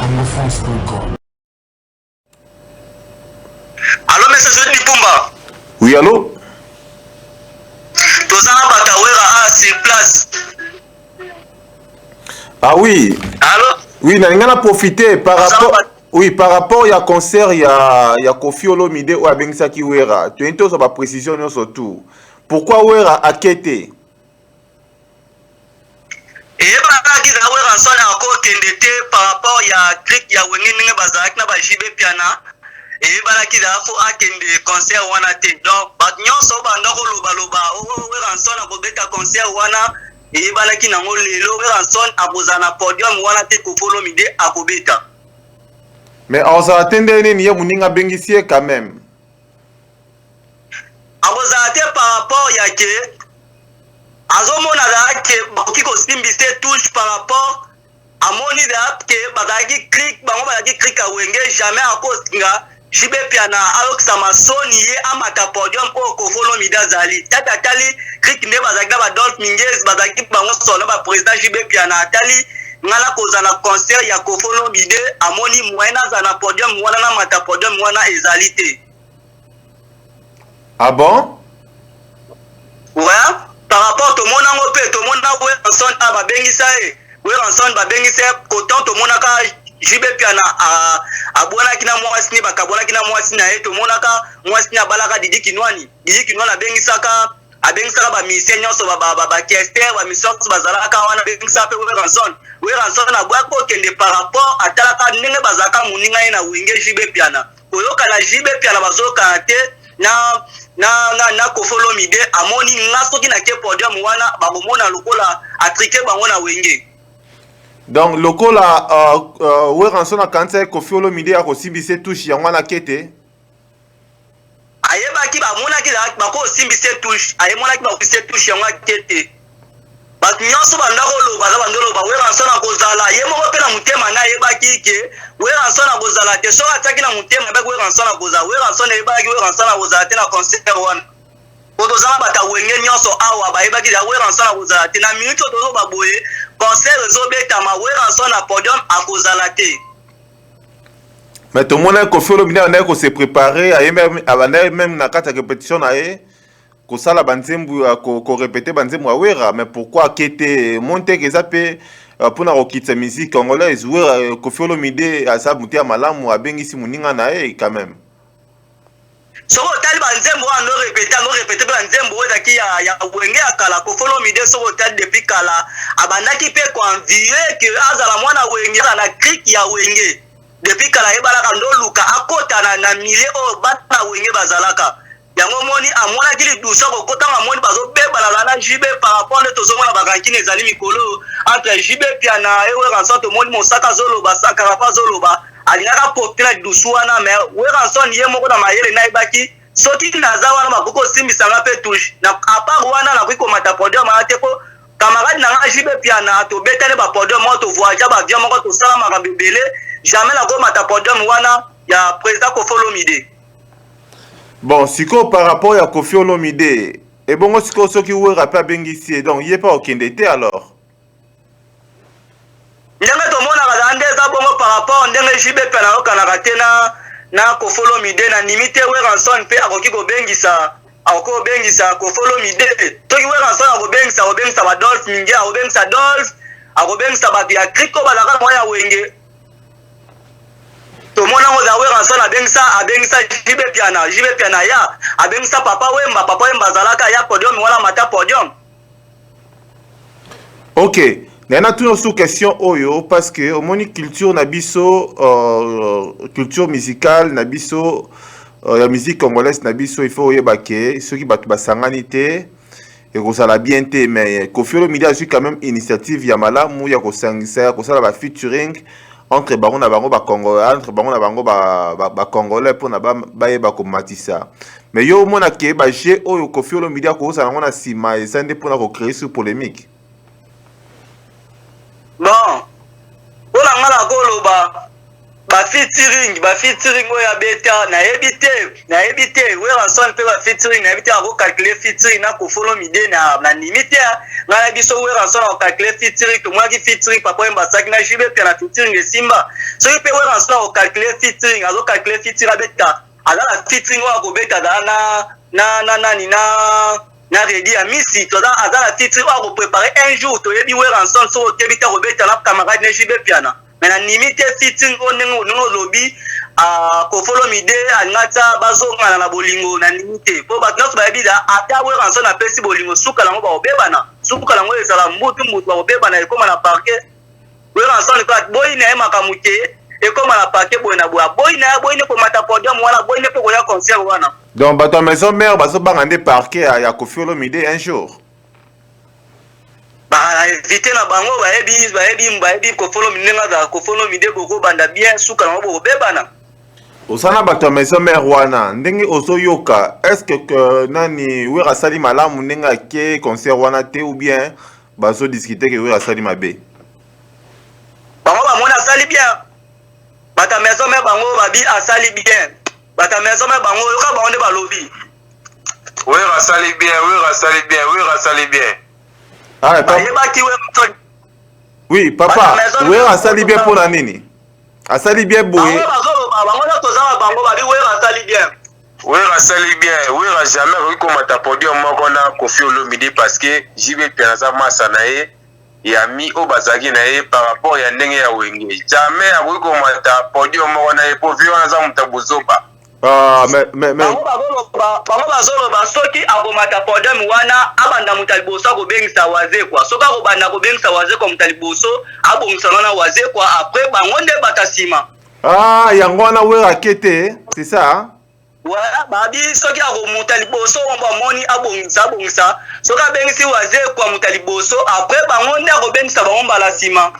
congofrance.com. Allo, monsieur Jodi Pumba. Oui, allo. Toza na Batawera a sur place. Ah oui. Allo. Oui, nalinga na profiter par rapport, oui, par rapport ya concert ya Koffi Olomide oyo abengisaki Wera. Toyini tozwa ba précision nyonso tout. Pourquoi Wera ake te? Eyebanaki na Werrason akokende te par rapport ya clique ya Wenge, ndenge bazalaki na ba JB Mpiana. Eyebanaki zala fo akende concert wana te. Donc bato nyonso banda kolobaloba Werrason akobeta concert wana, eyebanaki nango lelo Werrason akozala na podium wana te, Koffi Olomide akobeta. Mais azala te nde nini? Ye moninga abengisi ye quand même. Akozala te par rapport ya ke azomona zala ke bakoki kosimbisa touche, par rapport amoni zala ke bazalaki clique, bango bazalaki clique ya Wenge. Jamais akosinga JB Mpiana ayokisa masoni ye amata podium oyo Koffi Olomide azali. Tata atali clique nde bazalaki na badolphe Mingez, bazalaki bango solo baprésident JB Mpiana. Atali nga na kozala na concert ya Koffi Olomide, amoni moyen nazala na podium wana, namata podium wana ezali te. Ah bon? Ouais, par rapport tomona yango mpe tomona Werrason a babengisa ye, Werrason babengisa ye kotan. Tomonaka JB Mpiana abwanaki na mwasi ni, bakabwanaki na mwasi na ye. Tomonaka mwasi ni abalaka Didi Kinwani. Didi Kinwani abengisaka bamusicien nyonso, bakester, bamusicien nyonso bazalaka wana, abengisaka mpe Werrason. Werrason abwaki kokende par rapport atalaka ndenge bazalaka moninga ye na Wenge, JB Mpiana. Koyoka na JB Mpiana, bazokana te na Koffi Olomide. Amoni nga soki nake podium wana, bakomona lokola atrike bango na Wenge. Donc lokola Werrason akanisa ye Koffi Olomide akosimbisa touche, yango wana ake te. Ayebaki, bamonaki bakosimbisa touche, ayemonaki bakosimbisa touche, yango ake te. Bato nyonso banda koloba, aza banda oloba Werrason akozala, ye moko mpe na motema na ayebaki ke Werrason akozala te. Soki atiaki na motema, ayebaki Werrason akozala. Werrason ayebaki Werrason akozala te na concert wana, po tozala bato ya Wenge nyonso awa bayebaki ya Werrason akozala te. Na minute oyo tozoba boye, concert ezobetama, Werrason na podium akozala te. Mais tomonaki Koffi Olomide abandaki kose préparer, ayembi, abandaki même na kati ya répétition na ye kosala banzembo, korépéter banzembo ya Wera. Mais pourquoi ake te? Moni teke eza mpe mpona kokitisa musique congolaise. Wera, Koffi Olomide aza motu ya malamu, abengisi moninga na ye quand même. Soki otali banzembo wana, no répéter, no répéter mpe banzembo oyo ezalaki ya Wenge ya kala. Koffi Olomide, soki otali depuis kala, abandaki mpe koenvier ke azala mwana Wenge, azala na clique ya Wenge. Depuis kala ayebalaka ndoluka akota na milieu oyo bana Wenge bazalaka. Yango moni amonaki lidusu akokotanga, amoni bazobebana na JB par rapport nde tozomona barancune ezali mikolo entre JB Mpiana e Werrason. Tomoni Mosaka azoloba, Sankara mpe azoloba, alingaka profiter na lidusu wana. Mais Werrason ye moko na mayele nayebaki soki naza wana, bakoki kosimbisanga mpe touche na à part wana, nakoki komata podium wana te, mpo camarade na nga JB Mpiana tobetani bapodium moko, tovoyage baavion moko, tosala makambo ebele. Jamais nakomata podium wana ya président Koffi Olomide. Bon, sikoyo par rapport ya Koffi Olomide, ebongo sikoyo soki Wera mpe abengisi ye, donc ye mpe akokende te alors? Ndenge tomonaka zala nde eza bongo, par rapport ndenge JB mpe nayokanaka te na Koffi Olomide, na ndimi te Werrason mpe akoki kobengisa Koffi Olomide. Soki Werrason akobengisa badolphe Mingi, akobengisa Dolphe, akobengisa bato ya clique oyo bazalaka mwa ya Wenge. Tomona yango za Werrason abengisa JB Mpiana, JB Mpiana ya abengisa Papa Wemba, Papa Wemba azalaka ya podium wana, mata podium. Ok, naye natuna su question oyo parce que omoni culture na biso, culture musicale na biso, ya musique congolaise na biso, il faut oyeba ke soki bato basangani te, ekozala bien te. Mais Koffi Olomide azwi quand même initiative ya malamu ya kosangisa, ya kosala bafeaturing entre bango na bango bacongolais, entre bango na bango bacongolais, mpona bayeba komatisa. Mais yo omona ke bajeu oyo Koffi Olomide akozala yango na nsima eza nde mpona kocréer sur polémique? Bon, mpona nga na koloba. Ba featuring, ba featuring oyo abeta, nayebi te, nayebi te. Werrason mpe ba featuring, nayebi te. Akocalculer featuring na Koffi Olomide na nimi te. Ngai nayebi so Werrason akocalculer featuring, tomonaki featuring Papa Wemba asalaki na JB mpe na featuring esimba. Soki mpe Werrason akocalculer featuring, azocalculer featuring, abeta, aza na featuring oyo akobeta, azala na nani, na Reddy Amisi. Toza, aza na featuring oyo akoprépare un jour. Toyebi Werrason, soki okebi te, akobeta na camarade ne JB Mpiana. Mais na nimi te featuring oyo ndenge olobi, Koffi Olomide alinga tia bazongana na bolingo, na nimi te, mpo bato nyonso bayebi ata Werrason apesi bolingo, suka nango bakobebana, suka nango ezala mbutu mbutu, bakobebana, ekóma na parquet. Werrason mpe boyi na ye makambo te, ekóma na parquet boye na boye, aboyi na ye, aboyi nde komata podium wana, aboyi nde mpo koya concert wana. Donc bato ya Maison Mère bazobanga nde parquet ya Koffi Olomide un jour. Bainvite na bango, bayebi, bayebi, bayebi Koffi Olomide ndenge azala. Koffi Olomide, bokobanda bien, suka nango bokobebana. Oza na bato ya Maison Mère wana, ndenge ozoyoka, est ce que nani, Wera asali malamu ndenge ake concert wana te, ou bien bazodiscuter ke Wera asali mabe? Bango bamoni asali bien. Bato ya Maison Mère, bango babi asali bien. Bato ya Maison Mère, bango yoka, bango nde balobi. Wera asali bien, Wera asali bien, Wera asali bien. Ah, bayebaki Wera. Oui papa, Wera asali bien mpona nini? Asali bien boye? Bango bazoloba, bango nyonso toza na bango, babi Wera asali bien. Wera asali bien. Wera jamais akoki komata podium moko na Koffi Olomide, parce que JB mpe aza masa na ye ya mi oyo bazalaki na ye par rapport ya ndenge ya Wenge. Jamais akoki komata podium moko na ye, po vieux wana aza moto ya bozoba. Ah, mais Bango bazoloba, soki akomata podium wana, abanda moto ya liboso akobengisa Wazekwa. Soki akobanda kobengisa Wazekwa moto ya liboso, abongisa wana Wazekwa, après bango nde bata nsima. Ah, yango wana Wera ake te, c'est ça? Voilà, babi soki akomuta liboso, ombo amoni abongisa, abongisa. Soki abengisi Wazekwa moto ya liboso, après bango nde akobengisa bango mbala nsima.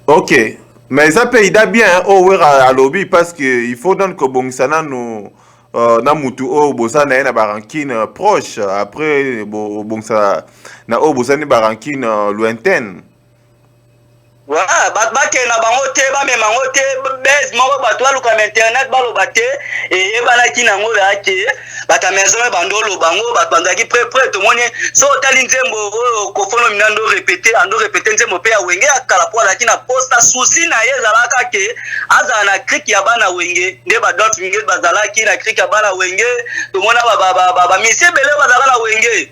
Ok, mais eza mpe idée bien oyo Wera alobi, parce que il faut donc kobongisa nanu na mutu oyo boza na ye na barancune proche, après bobongisa na oyo bozali barancune lointaine. Voilà, bato bakende na bango te, bamema yango te base moko, bato baluka na internet, baloba te. Eyebanaki nango yake bato ya Maison bando oloba yango, bato bandaki près près. Tomoni so otali nzembo oyo Koffi Olomide ando répété, ando répété nzembo mpe ya Wenge ya kala, po azalaki na posa. Souci na ye ezalaka ke azala na clique ya bana Wenge, nde badot mingi bazalaki na clique ya bana Wenge. Tomona bamisi ebele bazalaka na Wenge.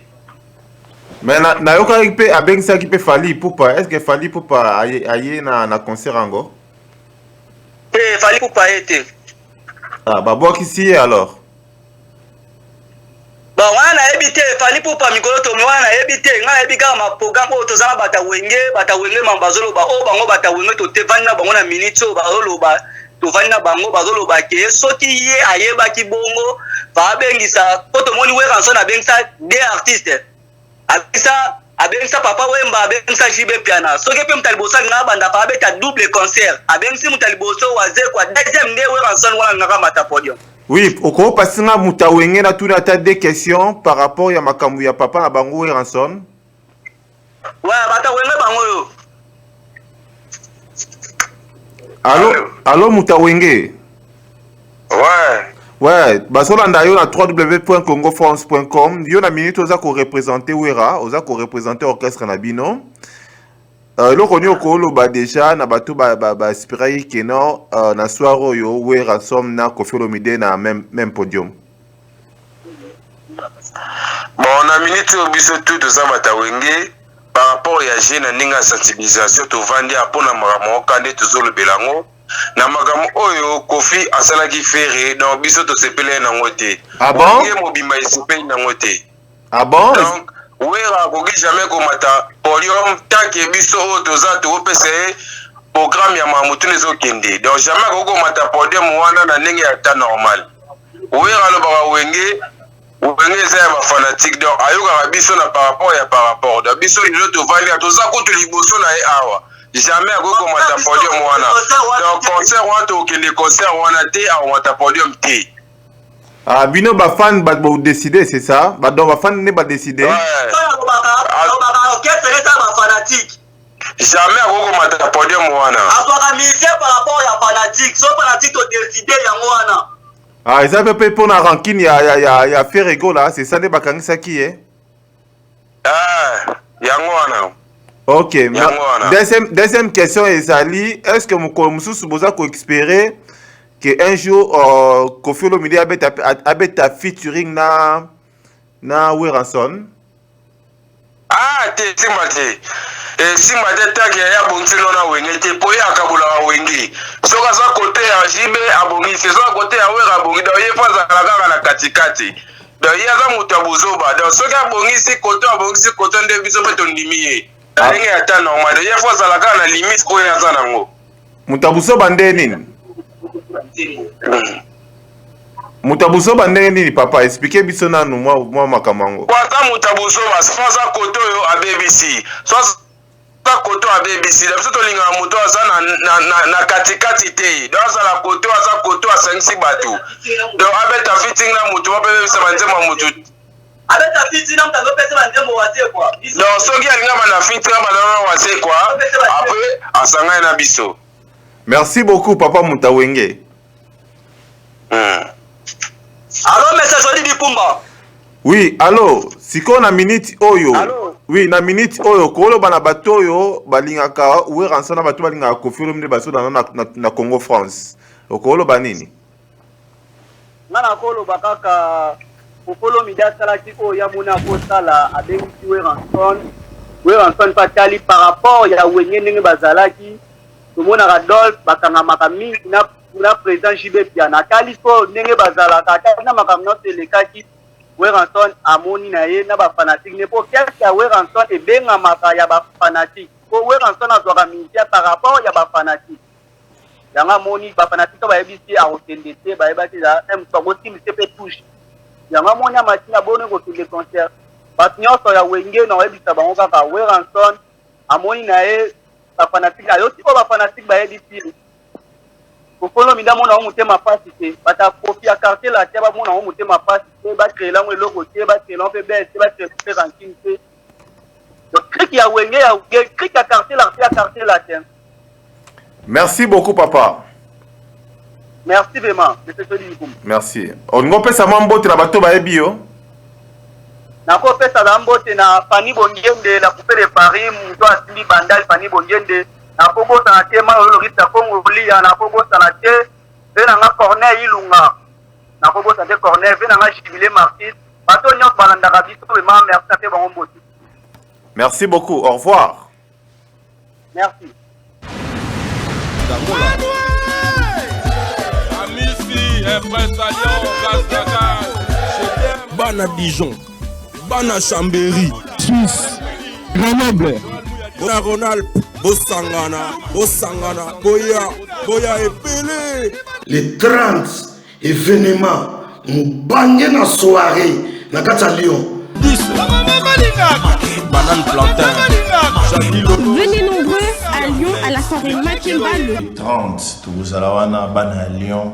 Mais nayokaki mpe abengisaki mpe Fally Ipupa. Est ce que Fally Ipupa aye na concert yango? Te, Fally Ipupa ye te. Ah, babwakisi ye alors? Bon, wana nayebi te. Fally Ipupa mikolo tomi wana, nayebi te. Ngai nayebi kaka maprogramme oyo toza na bata Wenge. Bata Wenge ma bazoloba oyo, bango bata Wenge totevandi na bango na minute oyo bazoloba, tovandi na bango, bazoloba ke soki ye ayebaki bongo, faabengisa, po tomoni Werrason abengisa deux artistes, abengisa Papa Wemba, abengisa JB Mpiana. Soki mpe moto ya liboso alinga abanda, fa abeta double concert, abengisi moto ya liboso Wazekwa, deuxième nde Werrason wana alingaka mata podium. Oui, okopasi nga moto ya Wenge, natuni ata deux questions par rapport ya makambo ya papa na bango Werrason. Wa bato Wenge, bango oyo. Allo, allo, moto ya Wenge? Ouais. Ouais, bazolanda yo na www.congofrance.com. Yo na minute oza koreprésenter Wera, oza koreprésenter orchestre na bino. Eloko nini okoloba déjà na bato baespéraki ke non, na soir oyo Werrason na Koffi Olomide na même podium? Bon, na minute oyo, biso tu toza bato ya Wenge. Par rapport ya je na ndenge ya sensibilisation, tovandi ya mpona makambo moko nde tozolobela yango na makambo oyo Koffi asalaki Ferre. Donc biso tosepeli nango te. Ah bon? Wenge mobimba esepeli nango te. Ah bon? Donc Wera akoki jamais komata podium tant que biso oyo toza tokopesa ye programme ya makambo tuna ezokende. Donc jamais akoki komata podium wana na ndenge ya ta normal. Wera alobaka Wenge, Wenge eza ya bafanatique, donc ayokaka biso na par rapport ya par rapport. Donc biso lelo tovandi, toza kutu liboso na ye awa, jamais akoki komata podium wana. Donc concert wana, tokokende concert wana te, akomata podium te. Ah, bino bafan bodécider, c'est ça? Donc bafan nde badécider? Ouais. Alobaka orchestre eza bafanatique. Jamais akoki komata podium wana. Azwaka musicien par rapport ya fanatique. Soki fanatique to decide yango wana. Ah, eza pe pe pona rancune ya ya ya ya Ferre Gola, c'est ça nde bakangisaki ye. Eh, yango wana. Ok, yango wana. Deuxième, deuxième question ezali, est-ce que mokolo mosusu boza ko espérer que un jour euh, Koffi Olomide abeta abeta featuring na na Werrason? Ah te esimba te esimba te take ya abongisi no na wenge te po ye akabolaka wenge soki aza kote ya JB abongisi soki kote ya wera abongi donc ye fo azala kaka na katikati donc ye aza moto ya buzoba donc soki abongisi kote abongisi kote nde biso mpe tondimi ye na ah. ndenge ya ta normal donc ye fo azala kaka na limite oyo aza nango moto ya buzoba nde nini moto ya buzoba ndenge nini papa explike biso nanu mwa, mwa makambo yango po aza moto ya buzoba so aza kote oyo abebisi so aza kote oyo abebisi na biso tolingaka moto aza na, na, na, na katikati te donc azala kote oyo aza kote oyo asangisi bato donc abeta fiting na moto mpo abebisa banzembo ya moto abeta fiti na moto azopesa banzembo wazekwa donc soki alinga banda fiti na banda na wazekwa apres asangani na biso merci beaucoup papa mutawenge Hmm. Allo monsieur Joli Bikumba. Oui, allo, sikoyo na minute oyo. Allo. Oui, na minute oyo koloba na bato oyo balingaka Werrason na bato balingaka Koffi Olomide baso na, na, na Congo France. Okoloba nini? Nga nakoloba kaka Koffi Olomide asalaki oyo ya moni akosala, abengisi Werrason. Werrason mpe atali par rapport ya Wenge ndenge bazalaki, tomonaka Dolph bakangamaka mingi na na president JB Mpiana atali sikoyo ndenge bazalaka atali na makambo nyonso elekaki Werrason amoni na ye na ba fanatique ne po orchestre ya Werrason ebengamaka ya ba fanatique po Werrason azwaka musicien par rapport ya ba fanatique yango amoni ba fanatique bayebisi ye akokende te bayebaki eza bakosimbisa mpe touche yango amoni amati na boni kokende concert bato nyonso ya wenge na oyebisa bango kaka Werrason amoni na ye ba fanatique ayoki oyo ba fanatique bayebisi ye Koffi Olomide amona yango motema pasi te. Bato ya Koffi ya quartier latin bamona yango motema pasi te, ba creela yango eloko te, ba creela yango pe buzz te, ba creela pe rancune te. Donc clique ya Wenge ya Wenge, clique ya quartier latin ya quartier latin. Merci beaucoup papa. Merci vraiment, monsieur Soli Nkumba. Merci. Olingi opesa mwa mbote na bato bayebi yo? Nakopesa na mbote na Fanny Bongende, la poupée de Paris, moto asimbi bandal Fanny Bongende. Nakobosana te mayo lolorisa Congo Liya, nakobosana te ve na nga Corneille Ilunga, nakobosana te Corneille ve na nga Jubile Martis, bato nyonso balandaka biso vraiment merci na pe bango mbote. Merci beaucoup, au revoir. Merci. Bana Dijon, Bana Chambéry, Suisse, Grenoble, na Ronald, bosangana, bosangana, boya, boya ebele. Le 30 événement mobange na soirée na kati ya Lyon. 10 banane plantain. Venez nombreux à Lyon à la soirée Makemba le 30 tokozala wana bana ya Lyon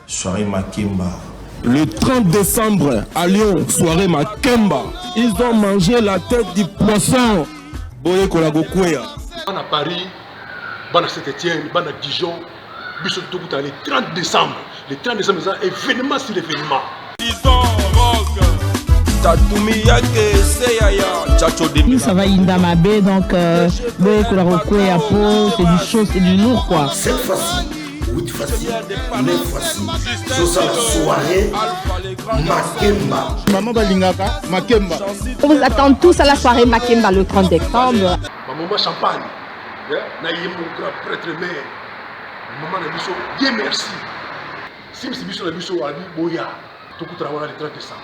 soirée Makemba. Le 30 décembre à Lyon, soirée Makemba. Ils ont mangé la tête du poisson. Boyekola kokweya. Bana Paris, bana Saint-Etienne, bana Dijon, biso tokutana le 30 décembre. Le 30 décembre eza événement sur événement. Ça va Inda Mabe, donc euh, boyekola kokweya po c'est du chaud, c'est du lourd quoi. Cette fois-ci, 8 fois-ci, 9 fois-ci, tozosala soirée Makemba. Maman balingaka Makemba. On vous attend tous à la soirée Makemba le 30 décembre. Maman champagne, na ye mon grand prêtre mère. Maman na biso, Dieu merci. Simsi biso na biso abi boya tokutana wana le 30 décembre.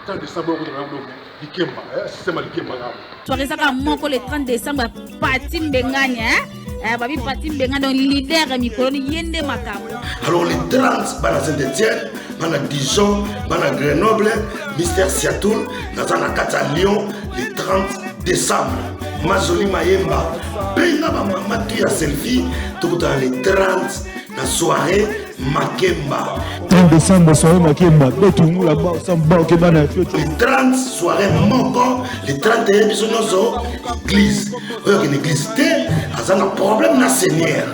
Le 30 décembre okutana donc likemba, eh, système ya likemba kaka. Soirée ezaka moko le 30 décembre Pati Mbengani hein? Eh, babi Pati Mbengani donc leader ya mikolo ni ye nde makambo. Alors le 30 bana Saint-Étienne, bana Dijon, bana Grenoble, Mister Siatoul, naza na kati ya Lyon le 30 décembre. Mazoli Mayemba, benga ba mama tu ya selfie, tokutana le 30 na soirée Makemba. 30 décembre soirée Makemba, betungula ba samba ke bana le 30 soirée moko, le 31 biso nyonso église. Oyo akende église te, aza na problème na Seigneur.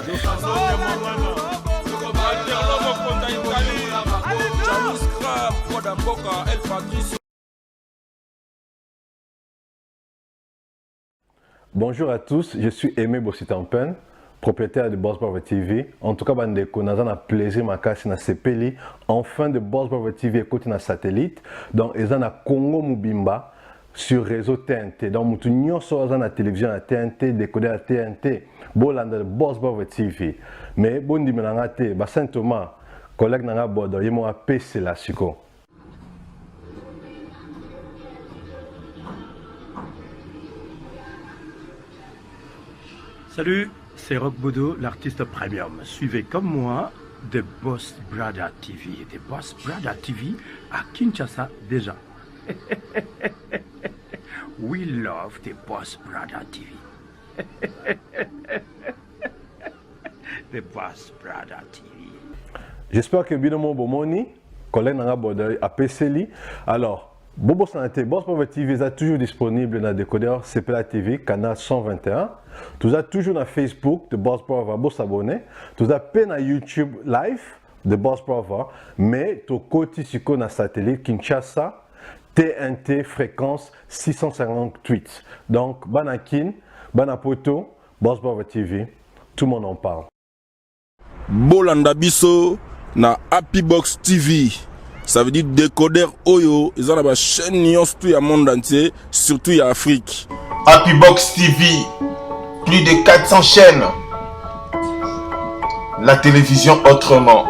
Bonjour à tous, je suis Aimé Bossitampen, propriétaire de Boss Brother TV. En tout cas, bandeko, naza na plaisir makasi na sepeli. Enfin de Boss Brother TV ekoti na satellite. Donc eza na Congo mobimba sur réseau TNT. Donc mutu nyonso aza na télévision ya TNT, décodeur ya TNT, bolanda Boss Brother TV. Mais bondimela nga te, ba Saint Thomas, collègue na nga Bodo, ye moko apesela siko. Salut, c'est Rock Bodo, l'artiste premium. Suivez comme moi The Boss Brother TV. The Boss Brother TV à Kinshasa déjà. We love The Boss Brother TV. The Boss Brother TV. J'espère que bino mo bomoni collègue nanga Bodoy apeseli. Alors, bobosana te Boss Brother TV eza toujours disponible na décodeur CPLA TV canal 121. Toza toujours na Facebook The Boss Brother, bosabonner. Toza pe na YouTube live The Boss Brother, mais tokoti sikoyo na satellite Kinshasa TNT fréquence 658. Donc bana Kin, bana Poto, Boss Brother TV, tout le monde en parle. Bolanda biso na Happy Box TV. Ça veut dire décodeur oyo eza na ba chaîne nyonso tout ya monde entier, surtout ya Afrique. Happy Box TV, plus de 400 chaînes. La télévision autrement.